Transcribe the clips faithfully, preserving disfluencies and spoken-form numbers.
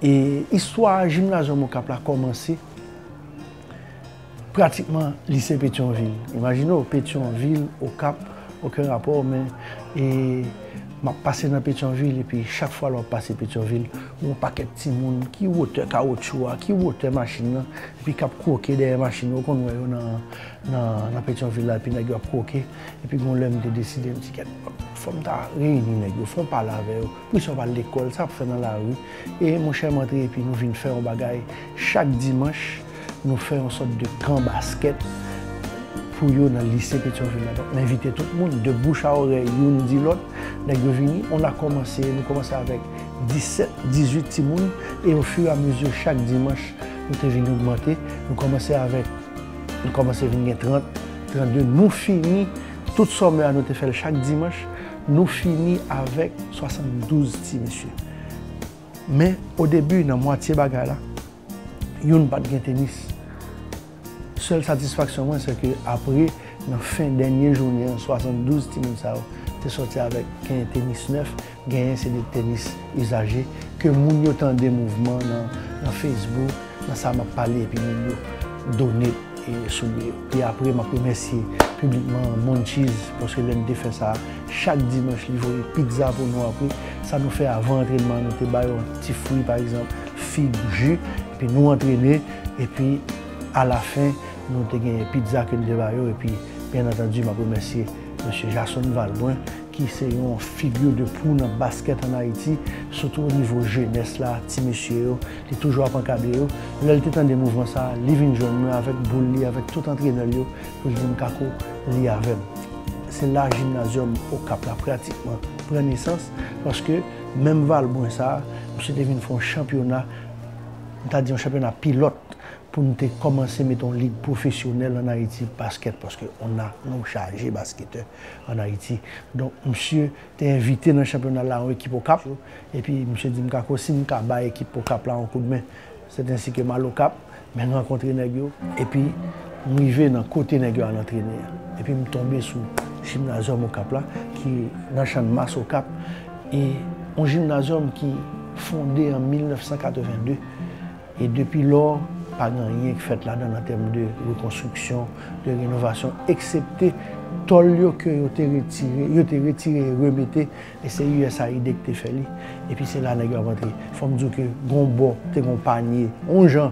E istwa Jimnazyòm Okap la kòmanse pratikman lise Petyonvil. Imajine w, Petyonvil, Okap, okenn rapò, men e, m ap pase nan Petyonvil, epi chak fwa lè w ap pase Petyonvil, yon pakèt timoun, ki wotè kawotchou a, ki wotè machin nan, epi k ap kwoke dèyè machin yo, ou konn wè yo nan, nan, nan Petyonvil la, epi nèg yo ap kwoke, epi gon lè m te deside, m di, "Kèt, fò m ta reyini nèg yo, fò m pale avè yo, poukisa yo pa al lekòl, sa y ap fè nan lari?" E monchè, m antre, epi nou vin fè yon bagay chak dimanch, nou fè yon sòt de kan baskèt pou yo nan lise Petyonvil la. Donk, m envite tout moun, de bouche à oreille, youn di lòt, nèg yo vini. On a kòmanse, nou kòmanse avèk disèt, dizuit timoun, e ofirameziye, chak dimanch, nou te vin ogmante. Nou kòmanse avèk, nou kòmanse vin gen trant, trannde. Nou fini, tout sòmè a, nou te fè l chak dimanch, nou fini avèk swasanndouz ti mesye. Men, o debi, nan mwatye bagay la, youn pa t gen tenis. Sèl satisfaksyon mwen, se ke apre, nan fen dènye jounen an, swasanndouz timoun sa yo te sòti avèk gen tenis nèf, genyen se de tenis izaje, ke moun yo tande mouvman nan, nan Facebook, nan sa m ap pale, epi moun yo done, e, soulye yo. Epi apre, m ap remèsye piblikman Monchiz, paske lè n te fè sa, chak dimanch, li voye pizza pou nou apre. Sa nou fè avan antrènman an, nou te ba yo ti fwi, pa egzanp, fig, ji, epi nou antrene, epi alafen, nou te gen pizza ke n te ba yo, epi, byen antandi, m ap remèsye mesye Jason Valbrun, ki se yon figi de pou nan baskèt ann Ayiti, sitou o nivo jenès la, ti mesye yo, li toujou ap ankadre yo. Lè l te tande mouvman sa a, li vin jwenn mwen avèk boul li, avèk tout antrenè l yo, pou l di m, "Kako, li avè m." Se la Jimnazyòm Okap la pratikman pran nesans, paske menm Valbrun sa a, misye te vin fè yon chanpyona, m ta di yon chanpyona pilòt, pou n te kòmanse mete yon lig pwofesyonèl ann Ayiti baskèt, paske on a, nou chaje basketè ann Ayiti. Donk, misye te envite nan chanpyona la yon ekip Okap, epi misye di m, "Kako, si m ka bay ekip Okap la yon koudmen." Sèt ensi ke m al Okap, men rankontre nèg yo, epi m rive nan kote nèg yo al antrene a. Epi m tonbe sou Jimnazyòm Okap la, ki nan Channmas Okap, e yon jimnazyòm ki fonde an mil nèf san katreven de. E depi lò, pa gen anyen k fèt ladan l an tèm de rekonstriksyon, de renovasyon, eksepte tòl yo ke yo te retire, yo te retire e remete, e se U S A I D ki te fè li. Epi se la nèg yo ap antre. Fò m di w ke gon bò, te gon panye, on jan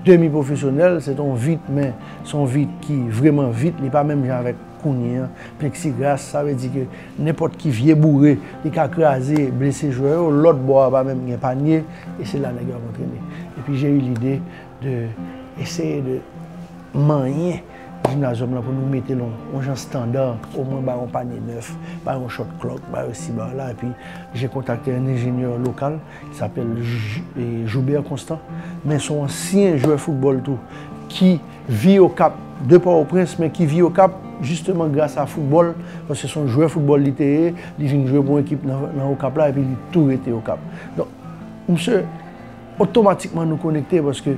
demi pwofesyonèl, se te on vit, men se on vit ki vrèman vit, li pa menm jan avèk kounye a, pleksiglas, sa vle di ke nenpòt ki vye boure, li ka kraze, blese jwè yo, lòt bò a pa menm gen panye, e se la nèg yo ap antrene. Epi j'ai eu l'idée de essayer de manyen jimnazyòm lan pou nou mete l on, on jan estanda, omwen ba yon panye nèf, ba yon shot clock, ba yon sibala, epi j'ai contacté un ingénieur local, ki apèl Jou-, e, Joubert Constant, men se yon ansyen jwè foutbòl tou, ki vin Okap de Pòtoprens, men ki vin Okap jisteman gras a foutbòl, paske se yon jwè foutbòl li te ye, li vin jwe pou yon ekip nan, nan Okap la, epi li tou rete Okap. Donk, misye otomatikman nou konekte, paske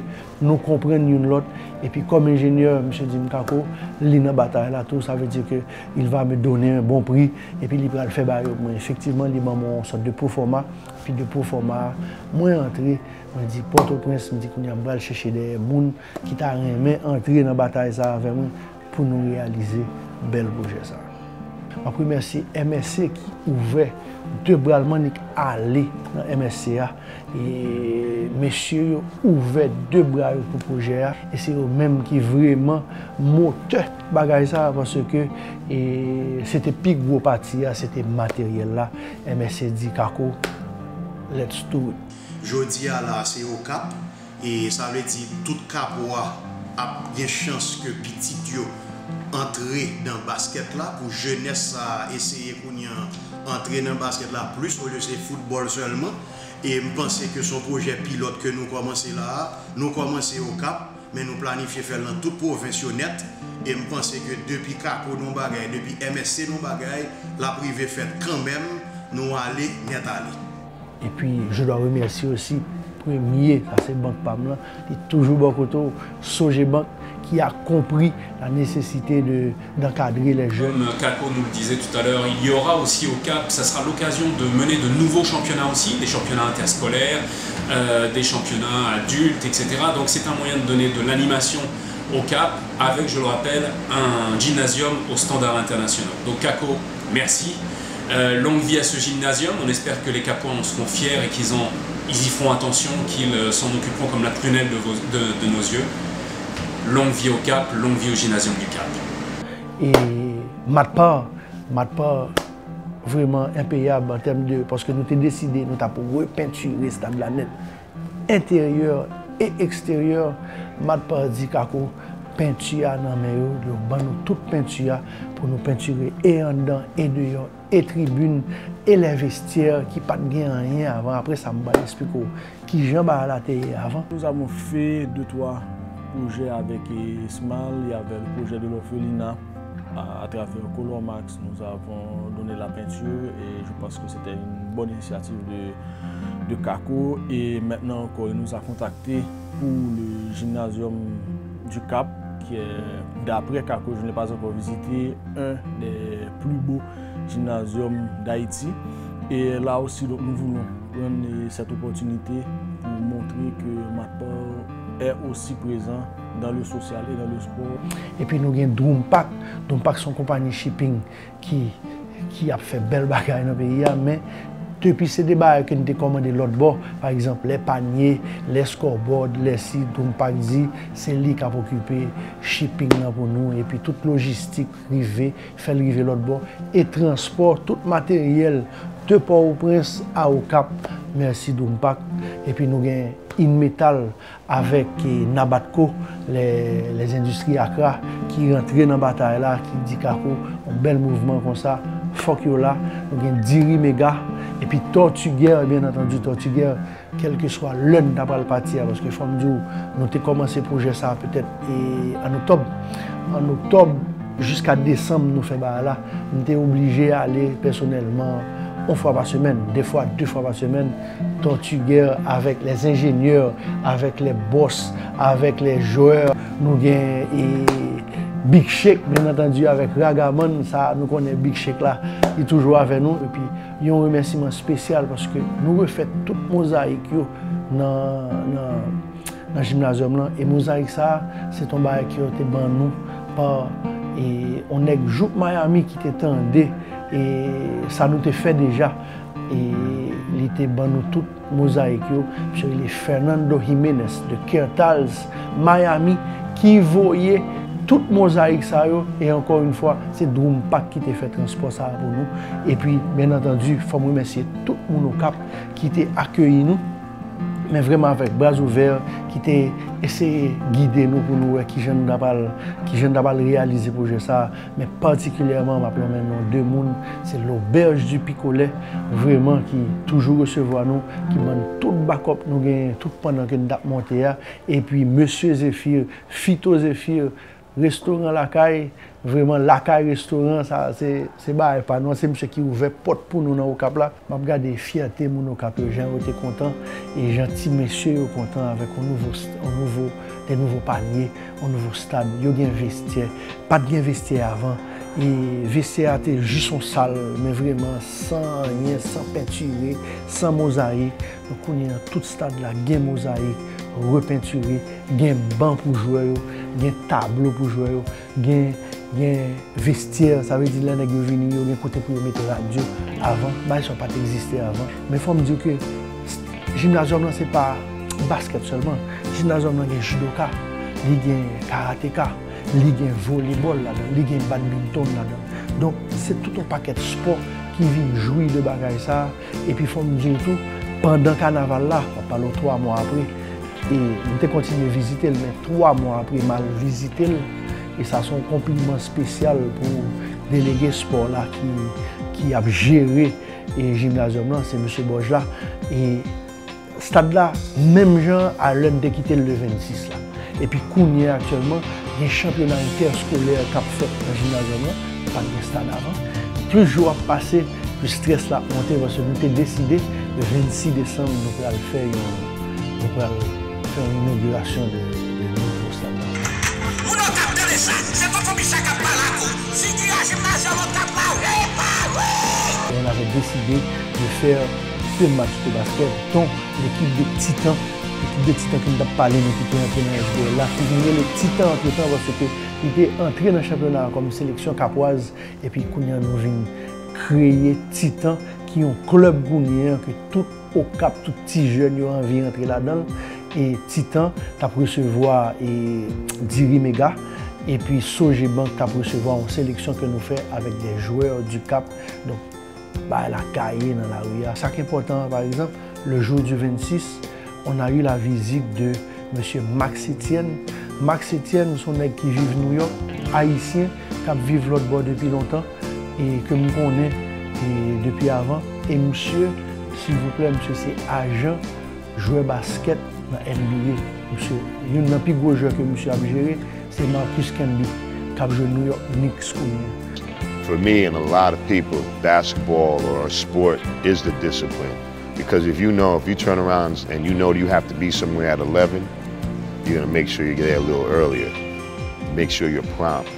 nou konprann youn lòt, epi kòm enjenyè, misye di m, "Kako, li nan batay la tou, sa vle di ke il va me donner un bon prix, epi li pral fè bagay yo pou mwen." Efektivman, li ban mwen yon sòt de pwofòma, epi de pwofòma a, mwen antre, mwen di Pòtoprens, m di kounye a m pral chèche dèyè moun ki ta renmen antre nan batay sa avè mwen pou nou reyalize bèl pwojè sa. M ap remèsye M S C ki ouvè de bra l, m annik ale nan M S C a, e mesye yo ouvè de bra yo pou pwojè a, e se yo menm ki vrèman motè bagay sa, paske, e, se te pi gwo pati a, se te materyèl la. M S C di, "Kako, let's do it." Jodi a la, se Okap, e sa vle di tout Kapo a ap gen chans ke pitit yo antre nan baskèt la, pou jenès sa a eseye kounye a antre nan baskèt la plis, olye se foutbòl sèlman. E m panse ke se yon pwojè pilòt ke nou kòmanse la a. Nou kòmanse Okap, men nou planifye fè l nan tout pwovens yo nèt. E m panse ke depi Kako nan bagay, depi M S C nan bagay, l ap rive fèt kanmenm, nou ale nèt ale. Et puis, je dois remercier aussi Premye, sa se bank pa m lan, li toujou bò kote w, Sogebank, qui a compris la nécessité de, d'encadrer les jeunes. Comme Kako nous le disait tout à l'heure, il y aura aussi Okap, ça sera l'occasion de mener de nouveaux championnats aussi, des championnats interscolaires, euh, des championnats adultes, et cetera. Donc c'est un moyen de donner de l'animation au Cap avec, je le rappelle, un gymnasium aux standards internationaux. Donc Kako, merci. Euh, longue vie à ce gymnasium. On espère que les Capois en seront fiers et qu'ils en, ils y feront attention, qu'ils euh, s'en occuperont comme la prunelle de, vos- de- de nos yeux. Longue vie au Cap, longue vie au gymnasium du Cap. E Matpa, Matpa vrèman enpeyab an tèm de, paske nou te deside nou t ap repentire stad la nèt. Enteryè e eksteryè, Matpa di Kako, penti a nan men yo, yo ban nou tout penti a pou nou pentire e anndan e deyò, e tribin, e lè vestyè ki pa t gen anyen avan. Apre sa, m pral esplike w kijan bagay la te ye avan. Nous avons fait deux, trois projets avec Esmal. Il y avait le projet de l'orphelinat à, à travers Colormax. Nous avons donné la peinture et je pense que c'était une bonne initiative de, de Kako. Et maintenant encore, il nous a contacté pour le gymnasium du Cap, qui est, d'après Kako, je ne l'ai pas encore visité, un des plus beaux gymnasiums d'Haïti. Et là aussi, donc, nous voulons prendre cette opportunité pour montrer que Matpa est aussi présent dans le social et dans le sport. Epi nou gen Droom Pack. Droom Pack se yon konpayi shipping ki, ki ap fè bèl bagay nan peyi a, men depi se de bagay ke nou te kòmande lòt bò, pa egzanp, lè panye, lè scoreboard, lè si, Droom Pack di se li k ap okipe shipping nan pou nou, epi tout lojistik rive, fè l rive lòt bò, e transpò tout materyèl de Pòtoprens a Okap, mèsi Droom Pack. Epi nou gen Inmetal avèk eh, Nabatco, les, les industries Accra, ki rantre nan batay la, ki di Kako, yon bèl mouvman konsa, fòk yo la. Nou gen Diri Mega, epi Tortugère, byen antandi, Tortugère, kèlkeswa lè n ta pral pati a, paske fò m di w, nou te kòmanse pwojè sa a petèt eh, an oktòb. An oktòb, jiska desanm nou fè bagay la, m te oblije ale pèsonèlman yon fwa pa semèn, de fwa, de fwa pa semèn, Tortugère avèk les ingénieurs, avèk les boss, avèk les joueurs. Nou gen eh, Big Shake, byen antandi, avèk Ragaman, sa nou konnen Big Shake la, li toujou avè nou. Epi yon remèsiman espesyal paske nou refè tout mozayik yo nan, nan, nan jimnazyòm lan. E mozayik sa a, se t on bagay ke yo te ban nou pa e, on nèg Jouk Miami ki te tande e, sa nou te fè deja. E li te ban nou tout mozayik yo. Misye rele Fernando Jiménez de Kertals, Miami, ki voye tout mozayik sa yo. E ankò yon fwa, se Droom Pack ki te fè transpò sa a pou nou. Epi, byen antandi, fò m remèsye tout moun Okap ki te akeyi nou. Men vrèman avèk bra ouvè, ki te eseye gide nou pou nou wè kijan n ta pral, kijan n ta pral reyalize pwojè sa a. Men patikilyèman, m ap lonmen non de moun, se L'Auberge du Picolet, vrèman ki toujou resevwa nou, ki ban n tout bakòp nou genyen, tout pandan ke n t ap monte a. Epi Mesye Zéphir, Fito Zéphir, restoran Lakay, vrèman Lakay restoran, sa se, se bagay pa nou, se misye ki ouvè pòt pou nou nan Okap la. M ap gade fyète moun Okap yo, jan yo te kontan, e jan ti mesye yo kontan avèk yon nouvo, yon nouvo, de nouvo panye, yon nouvo stad. Yo gen vestyè. Pa t gen vestyè avan. E vestyè a te jis yon sal, men vrèman san anyen, san pentire, san mozayik. Donk kounye a tout stad la gen mozayik, repentire, gen ban pou jwè yo, gen tablo pou jwè yo, gen, gen vestyè, sa vle di lè nèg yo vini, yo gen kote pou yo met rad yo. Avan, bagay sa yo pa t egziste avan. Men fò m di w ke jimnazyòm lan se pa baskèt sèlman. Jimnazyòm lan gen jidoka, li gen karateka, li gen volebòl ladan, li gen badminton ladan. Donk, se tout yon pakèt spò ki vin jwi de bagay sa a. Epi fò m di w tou, pandan kanaval la, m ap pale w twa mwa apre, e m te kontinye vizite l, men twa mwa apre, m al vizite l. E sa se yon konpliman espesyal pou delege spò la ki, ki ap jere e jimnazyòm lan, se mesye Bòj la. E stad la, menm jan a lè n te kite l le vennsis la. Epi kounye a aktyèlman, gen chanpyona entèskolè k ap fèt nan jimnazyòm lan, pa t gen stad avan. Plis jou ap pase, plis strès la ap monte, paske nou te deside, le vennsis desanm, nou pral fè yon, nou pral fè yon inogirasyon de, de nouvo stad la. Moun Okap, tande sa, se Tonton Bicha k ap pale ak ou. Figi a jimnazyòm Okap la repare! Et on avait décidé de faire De match de baskèt, dont lekip de Titan, lekip de Titan ke m t ap pale nou ki te antre nan S B L la, ki vin rele Titan antretan paske li te antre nan chanpyona a kòm seleksyon kapwaz, epi kounye a nou vin kreye Titan, ki yon klèb kounye a ke tout Okap, tout ti jèn yo anvi antre ladan l. E Titan t ap resevwa e Diri Mega, epi Sogebank t ap resevwa yon seleksyon ke nou fè avèk de jwè du Cap. Donk, bagay la gaye nan lari a. Sa k enpòtan an, pa egzanp, le jour du vingt-six, on a eu la visite de mesye Max Etienne. Max Etienne, se yon nèg ki viv Nouyòk, ayisyen, k ap viv lòtbò depi lontan, e ke m konnen, e depi avan. E misye, silvouplè, misye se ajan jwè baskèt nan N B A. Misye, youn nan pi gwo jwè ke misye ap jere, se Marcus Camby, k ap jwe New York Knicks kounye a. For me and a lot of people, basketball or a sport is the discipline. Because if you know, if you turn around and you know you have to be somewhere at eleven, you're going to make sure you get there a little earlier. Make sure you're prompt.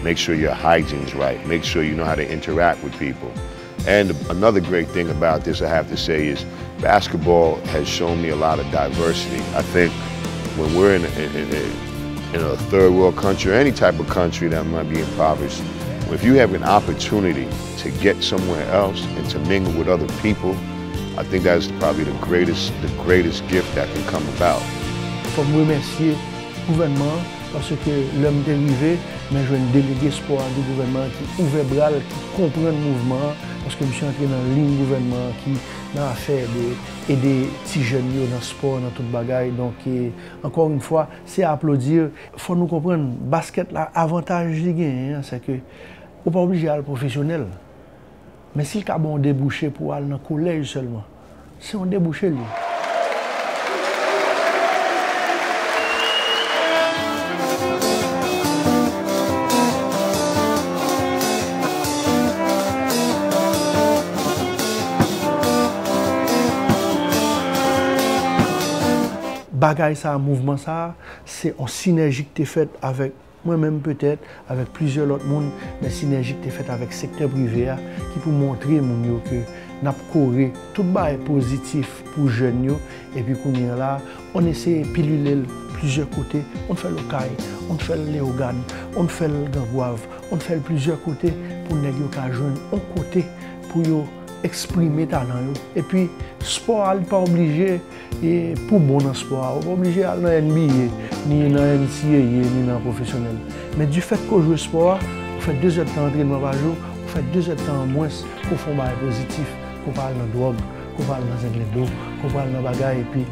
Make sure your hygiene's right. Make sure you know how to interact with people. And another great thing about this, I have to say, is basketball has shown me a lot of diversity. I think when we're in a, in, in, in a third world country or any type of country that might be impoverished, if you have an opportunity to get somewhere else and to mingle with other people, I think that's probably the greatest, the greatest gift that can come about. Fò m remèsye gouvènman an, paske lè m te rive, mwen jwenn delege spò a de gouvènman an ki ouvè bra l, ki konprann mouvman an, paske misye antre nan liy gouvènman an ki nan afè de ede ti jèn yo nan spò, nan tout bagay. Donk, e, encore une fois, c'est à applaudir. Fò nou konprann, baskèt la, avantaj li genyen an, se ke ou pa oblije al pwofesyonèl. Men si l ka ba w debouche pou w al nan kolèj sèlman, se yon debouche l ye. Bagay sa a, mouvman sa a, se yon sinèji ki te fèt avèk mwen menm petèt, avèk plizyè lòt moun, men sinèji ki te fèt avèk sektè prive a, ki pou montre moun yo ke n ap kore tout bagay pozitif pou jèn yo, epi kounye a la, on eseye pilile l plizyè kote, on fè l Okay, on fè l Leyogàn, on fè l Gangwav, on fè l plizyè kote pou nèg yo ka jwenn on kote pou yo eksprime talan yo. Epi, spò a, li pa oblije e pou bon nan spò a, ou pa oblije al nan N B A, ni nan N C A A, ni nan pwofesyonèl. Men difèt ke w jwe spò a, ou fè de zèdtan antrenman pa jou, ou fè de zèdtan an mwens, ke w fè yon bagay pozitif, ke w pa al nan dwòg, ke w pa al nan zenglendo, ke w pa al nan bagay, epi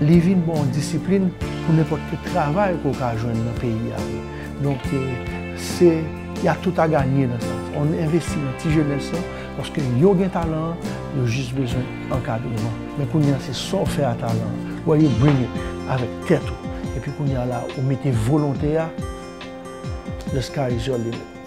li vin ba w yon disiplin pou nenpòt ki travay ke w ka jwenn nan peyi a. Donk, e, se, y a tout à gagner nan sa. On envesti nan ti jenès lan, paske yo gen talan an, yo jis bezwen ankadreman. Men kounye a, se sa w fè a talan an. Where you bring it avèk tèt ou. Epi kounye a la, ou mete volonte a, the sky is your limit.